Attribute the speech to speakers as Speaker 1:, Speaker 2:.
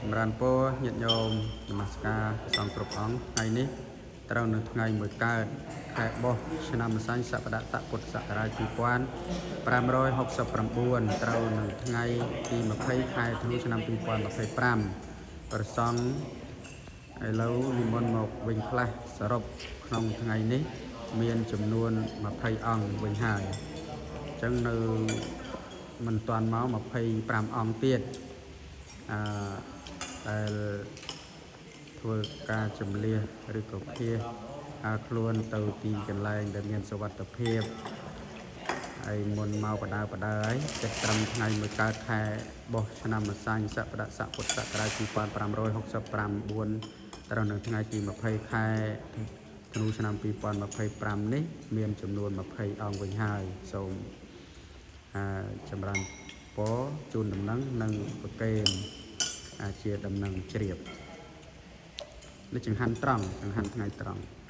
Speaker 1: ចម្រើនពរញាតិញោមនមស្ការព្រះសង្ឃគ្រប់អង្គថ្ងៃនេះត្រូវនៅថ្ងៃមួយកើតខែបុស្សឆ្នាំម្សាញ់សប្តាហ៍ស័កពុទ្ធសករាជ2569ត្រូវនៅថ្ងៃទី20ខែធ្នូឆ្នាំ2025ព្រះសង្ឃឥឡូវនិមន្តមកវិញខ្លះសរុបក្នុងថ្ងៃនេះមានចំនួន20អង្គវិញហើយអញ្ចឹងនៅមិនទាន់មក25អង្គទៀត អឺដែលធ្វើការជំលះឬក៏ភៀសខ្លួនទៅទីកន្លែងដែលមានសុវត្ថិភាពហើយមុនមកបដើបដើហើយចេះត្រឹមថ្ងៃមួយកើតខែបុស្សឆ្នាំម្សាញ់សប្តាហ៍ស័កពុទ្ធសករាជ2569ត្រូវនៅថ្ងៃទី20ខែធ្នូឆ្នាំ2025នេះមានចំនួន20អង្គវិញហើយសូម អឺចម្រើនពរជូនដំណឹងនិងប្រកេនជាដំណឹងជ្រាបនេះចង្ហាន់ត្រង់ចង្ហាន់ថ្ងៃត្រង់។